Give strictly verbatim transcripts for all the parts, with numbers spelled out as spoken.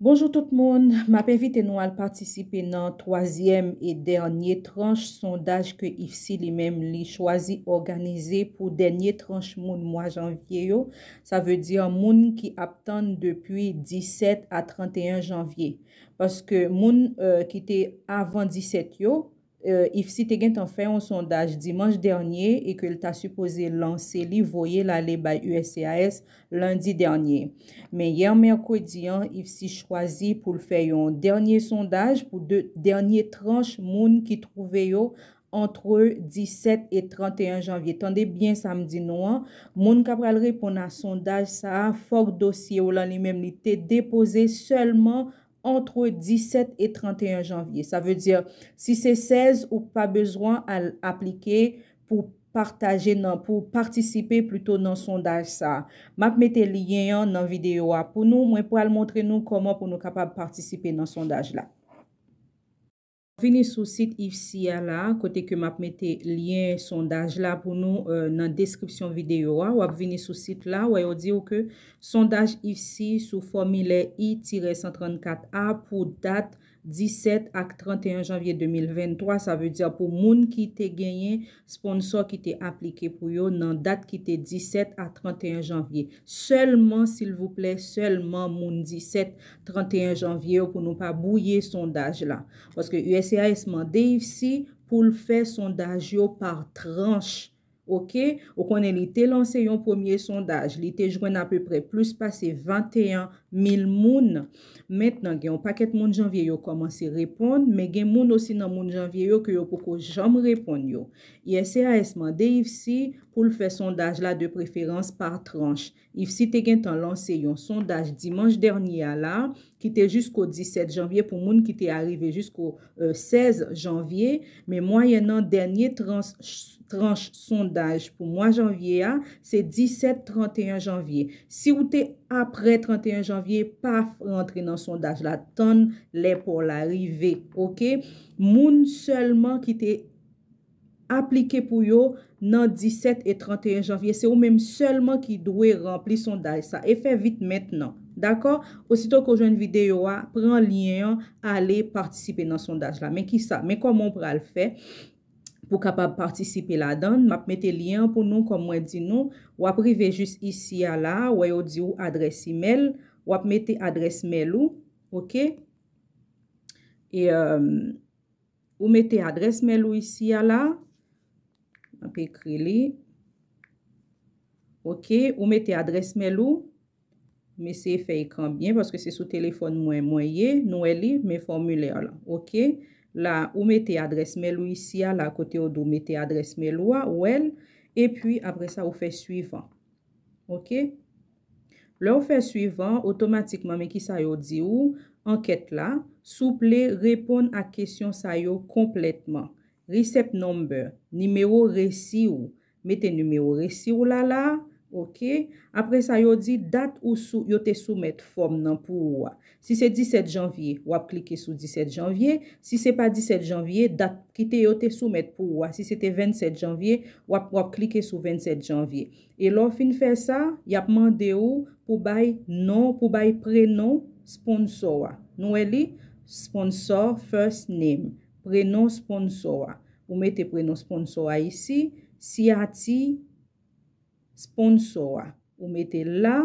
Bonjou tout moun, m ap envite nou al patisipe nan twazyèm e dènye tranch sondaj ke ifsi li menm li chwazi òganize pou dènye tranch moun mwa janvye yo, sa vle di moun ki ap tann depi disèt a tranteyen janvye. Paske moun, euh, ki te avan disèt yo, euh, ifsi te gentan fè yon sondaj dimanch dènye e ke l ta sipoze lanse li, voye l ale bay U S C I S lendi dènye. Men yè mèkredi an, ifsi chwazi pou l fè yon dènye sondaj pou de, dènye tranch moun ki twouve yo antre disèt e tranteyen janvye. Tande byen sa m di nou an, moun k ap pral reponn a sondaj sa a, fòk dosye w lan li menm li te depoze sèlman antre disèt e tranteyen janvye. Sa vle di, si se sèz, ou pa bezwen al aplike pou pataje nan, pou patisipe plito nan sondaj sa a. M ap mete lyen an nan videyo a pou nou. Mwen pral montre nou kòman pou nou kapab patisipe nan sondaj la. Vini sou sit ifsi a la, kote ke m ap mete lyen sondaj la pou nou, euh, nan deskripsyon videyo a. W ap vini sou sit la, wè yo di w ke sondaj ifsi sou fòmilè I tirè san trannkat A pou dat disèt ak tranteyen janvye de mil venntwa, sa vle di pou moun ki te genyen sponsò ki te aplike pou yo nan dat ki te disèt a tranteyen janvye. Sèlman, silvouplè, sèlman moun disèt, tranteyen janvye yo pou nou pa bwouye sondaj la. Paske U S C I S mande ifsi pou l fè sondaj yo pa tranch. Oke? Ou konnen li te lanse yon premye sondaj, li te jwenn apeprè plis pase venteyen mil moun. Mentnan, gen yon pakèt moun janvye yo kòmanse reponn, men gen moun osi nan moun janvye yo ke yo poko janm reponn yo. U S C I S mande ifsi pou l fè sondaj la de preferans pa tranch. ifsi te gentan lanse yon sondaj dimanch dènye a la, ki te jisko disèt janvye pou moun ki te arive jisko, euh, sèz janvye, men mwayèn nan dènye tranch, tranch sondaj pou mwa janvye a, se disèt tranteyen janvye. Si w te apre tranteyen janvye, pa rantre nan sondaj la, tann lè pa w la rive, oke? Moun sèlman ki te aplike pou yo nan disèt e tranteyen janvye. Se ou menm sèlman ki dwe ranpli sondaj sa. E fè vit mentnan. Dakò? Osito ke w jwenn videyo a, pran lyen an, ale patisipe nan sondaj la. Men kisa? Men kòman w pral fè pou kapab patisipe ladan l. M ap mete lyen an pou nou, kòm mwen di nou. W ap rive jis isi a la, wè yo di w adrès imèl. W ap mete adrès mèl ou, oke? E, euh, Ou mete adrès mèl ou isi a la. M ap ekri li. Oke, ou mete adrès mèl ou. M eseye fè ekran byen paske se sou telefòn mwen, mwen ye. Nou wè li, men fòmilè la. Oke. La, ou mete adrès mèl ou isi a la, kote yo di w mete adrès mèl ou a, ou wè l. Epi, apre sa, ou fè swivan. Oke. Lè w fè swivan, otomatikman, men kisa yo di w, ankèt la, souple, reponn ak kesyon sa yo konplètman. Receipt number, nimewo resi w. Mete nimewo resi w la la, oke. Apre sa, yo di dat ou sou, yo te soumèt fòm nan pou ou a. Si se disèt janvye, w ap klike sou disèt janvye. Si se pa disèt janvye, dat ki te yo te soumèt pou ou a. Si se te vennsèt janvye, w ap, w ap klike sou vennsèt janvye. E lè w fin fè sa, y ap mande w pou bay non, pou bay prenon sponsò a. Nou wè li, sponsor first name, prenon sponsò a. Ou mete prenon sponsò a isi, siyati sponsò a. Ou mete l la.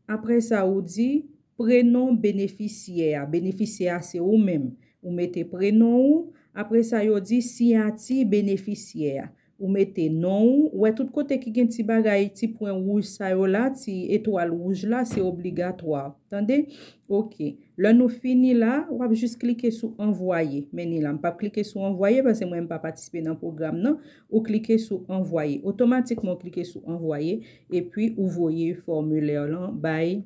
Apre sa, ou di prenon benefisyè a. Benefisyè a se ou menm. Ou mete prenon ou. Apre sa, yo di siyati benefisyè a. Ou mete non ou. Ou wè tout kote ki gen ti bagay, ti pwen wouj sa yo la, ti etwal wouj la, se obligatwa. Tande? Oke. Lè nou fini la, w ap jis klike sou anvwaye. Men ni la, m p ap klike sou anvwaye paske mwen m pa patisipe nan pwogram nan. Ou klike sou anvwaye. Otomatikman, ou klike sou anvwaye. Epi, ou voye fòmilè lan bay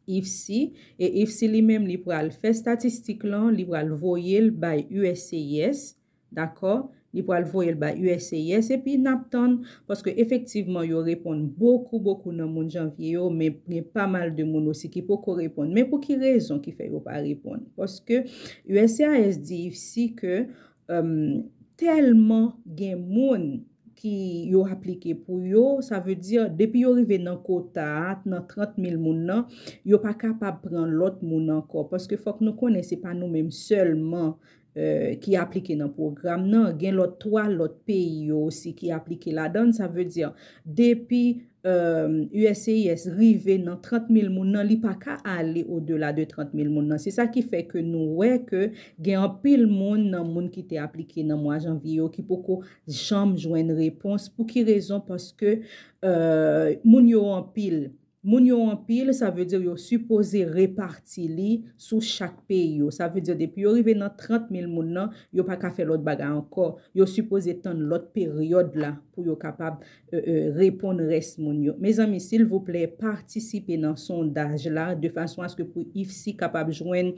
ifsi. E ifsi li menm, li pral fè statistik lan, li pral voye l bay U S C I S. Dakò? Li pral voye l bay U S C I S epi n ap tann, paske efektivman yo reponn bokou, bokou nan moun janvye yo, men gen pa mal de moun osi ki poko reponn. Men pou ki rezon ki fè yo pa reponn? Paske U S C I S di ifsi ke, um, tèlman gen moun ki yo aplike pou yo, sa vle di, depi yo rive nan kota a, nan trant mil moun nan, yo pa kapab pran lòt moun ankò. Paske fòk nou konnen se pa nou menm sèlman, euh, ki aplike nan pwogram nan. Gen lòt twa lòt peyi yo osi ki aplike ladan l. Sa vle di, depi, euh, U S C I S rive nan trant mil moun nan, li pa ka ale odela de trant mil moun nan. Se sa ki fè ke nou wè ke gen anpil moun nan moun ki te aplike nan mwa janvye yo ki poko janm jwenn repons. Pou ki rezon? Paske, euh, moun yo anpil. Moun yo anpil, sa vle di yo sipoze repati li sou chak peyi yo. Sa vle di depi yo rive nan trant mil moun nan, yo pa ka fè lòt bagay ankò. Yo sipoze tann lòt peryòd la pou yo kapab, euh, euh, reponn rès moun yo. Mezanmi, silvouplè, patisipe nan sondaj la de fason aske pou IFSI kapab jwenn,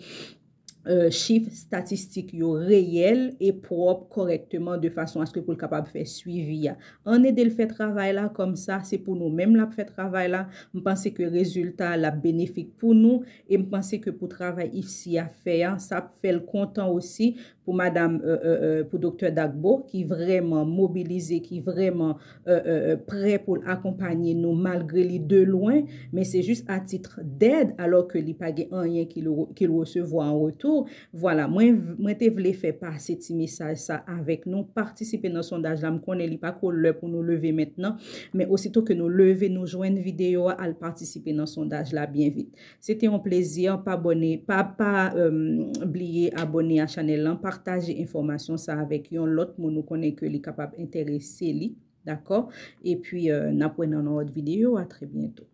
euh, chif estatistik yo reyèl e pwòp kòrèkteman de fason aske pou l kapab fè swivi a. Ann ede l fè travay la, kòmsa se pou nou menm l ap fè travay la. M panse ke rezilta a l ap benefik pou nou e m panse ke pou travay IFSI a fè a, sa ap fè l kontan osi pou madanm, euh, euh, euh, pou doktè Dagbo ki vrèman mobilize, ki vrèman, euh, euh, euh, prè pou l akonpanye nou malgre li de lwen, men se jis a tit dèd, alò ke li pa gen anyen ki l, ki l resevwa an retou. Vwala, mwen, mwen te vle fè pase ti mesaj sa avèk nou. Patisipe nan sondaj la, m konnen li pa ko lè pou nou leve mentnan, men osito ke nou leve, nou jwenn videyo a, al patisipe nan sondaj la byen vit. Se te yon plezi, pa abòne, pa, pa, euh, bliye abòne a chanèl lan, pataje enfòmasyon sa avèk yon lòt moun ou konnen ke li kapab enterese li, dakò? Epi, euh, n ap wè nan yon lòt videyo, a trè byento.